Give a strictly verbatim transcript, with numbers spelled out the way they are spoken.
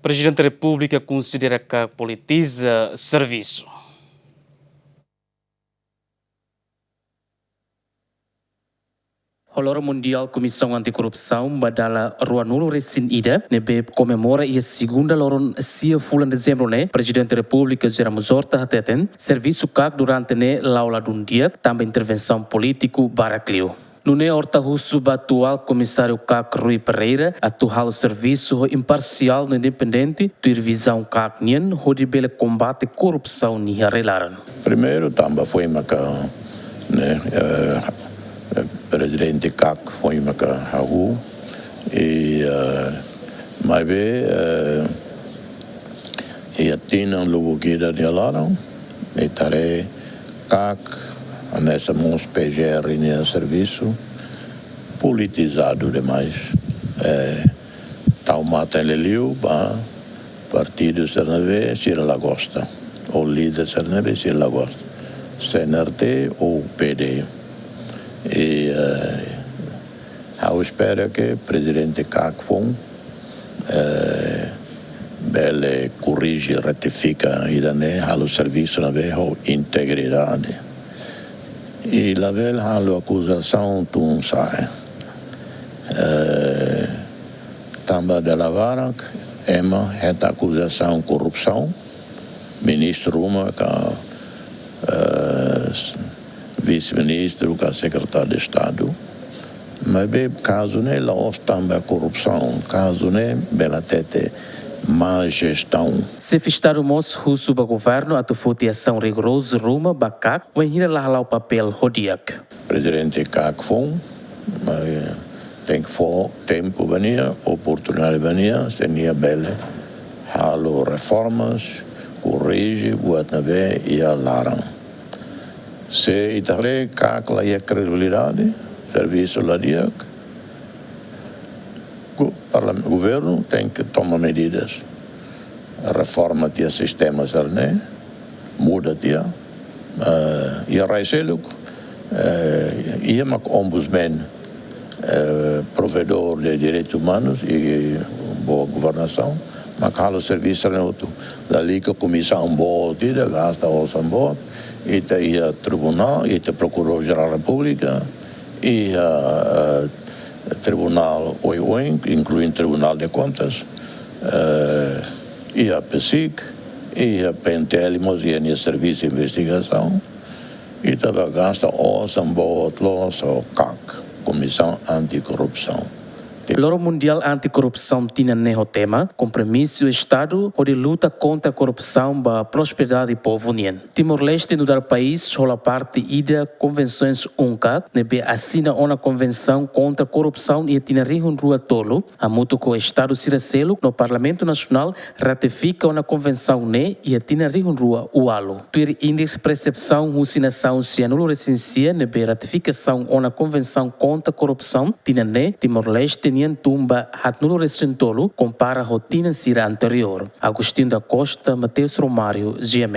Prezidente Repúblika konsidera KAK politiza servisu. Ho loron Mundiál Komisaun Anti-Korrupsaun ba dala ruanulu-resin-ida, ne'ebé komemora iha segunda loron sia fulan Dezembru ne'e, Prezidente Repúblika José Ramos Horta hateten, servisu KAK durante ne'e la'o ladún di'ak, tanba intervensaun polítiku barak liu. Nune'e Horta husu ba atuál Komisáriu KAK Rui Pereira atu halo servisu ho imparsiál no independente, tuir vizaun KAK nian, hodi bele kombate korrupsaun iha rai-laran. Primeiru, tanba foin maka, ne'e, eh, eh, Prezidente KAK foin maka hahú, i, eh, maibé, eh, iha tinan lubuk ida nia laran, ita haree KAK, hanesan mós PGR nia servisu, politizadu demais. Eh, tau matan liuliu ba partidu sira ne'ebé sira la gosta, ou líder sira ne'ebé sira la gosta, CNRT ou PD. I, eh, ha'u espera ke Prezidente KAK foun, eh, bele korrije, retifika ida-ne'e, halo servisu ne'ebé ho integridade. I labele halo akuzasaun tun-sa'e. Eh, tanba dala barak ema hetan akuzasaun korrupsaun, ministru ruma ka, eh, vise-ministru ka sekretáriu de Estadu. Maibé kazu ne'e la'ós tanba korrupsaun, kazu ne'e bele hatete má jestaun. Xefe Estadu mós husu ba governu atu foti asaun rigorozu ruma ba KAK, wainhira la hala'o papél ho di'ak. Prezidente KAK foun, eh, tenke fó tempu ba nia, oportunidade ba nia, se nia bele halo reformas, korrije buat ne'ebé iha laran. Se ita haree KAK la iha kredibilidade, servisu la di'ak, go-, parlam-, governu tenke toma medidas, reforma tiha sistema sira-ne'e, muda tiha, eh, iha rai seluk, eh, iha mak ombudsman, eh, provedór de direitus umanus i boa governasaun, mak halo servisu ne'e hotu. Lalika komisaun boot ida, gasta osan boot, ita iha tribunál, ita Prokuradór Jerál Repúblika, iha, eh, tribunál oioin, inklui Tribunál de Kontas, eh, iha PCIC, iha PNTL, mós iha nia servisu investigasaun. Ita bá gasta osan boot loos ho KAK, Komisaun Anti-Korrupsaun. Loron Mundiál Anti-Korrupsaun tinan ne'e ho tema Kompromisu Estadu hodi luta kontra korrupsaun ba prosperidade povu nian. Timor-Leste nu'udar país hola parte ida Konvensoens UNCAC, ne'ebé asina ona Konvensaun kontra Korrupsaun iha tinan rihun rua tolu, hamutuk ho Estadu sira seluk no Parlamentu Nasionál ratifika ona konvensaun ne'e iha tinan rihun rua ualu. Tuir Índese Persepsaun husi nasaun sianulu-resin-sia ne'ebé ratifikasaun ona Konvensaun kontra Korrupsaun tinan ne'e, Timor-Leste nian tun ba haatnulu-resin-tolu, kompara ho tinan sira anteriór. Agostinho da Costa, Mateus Romário, GMN.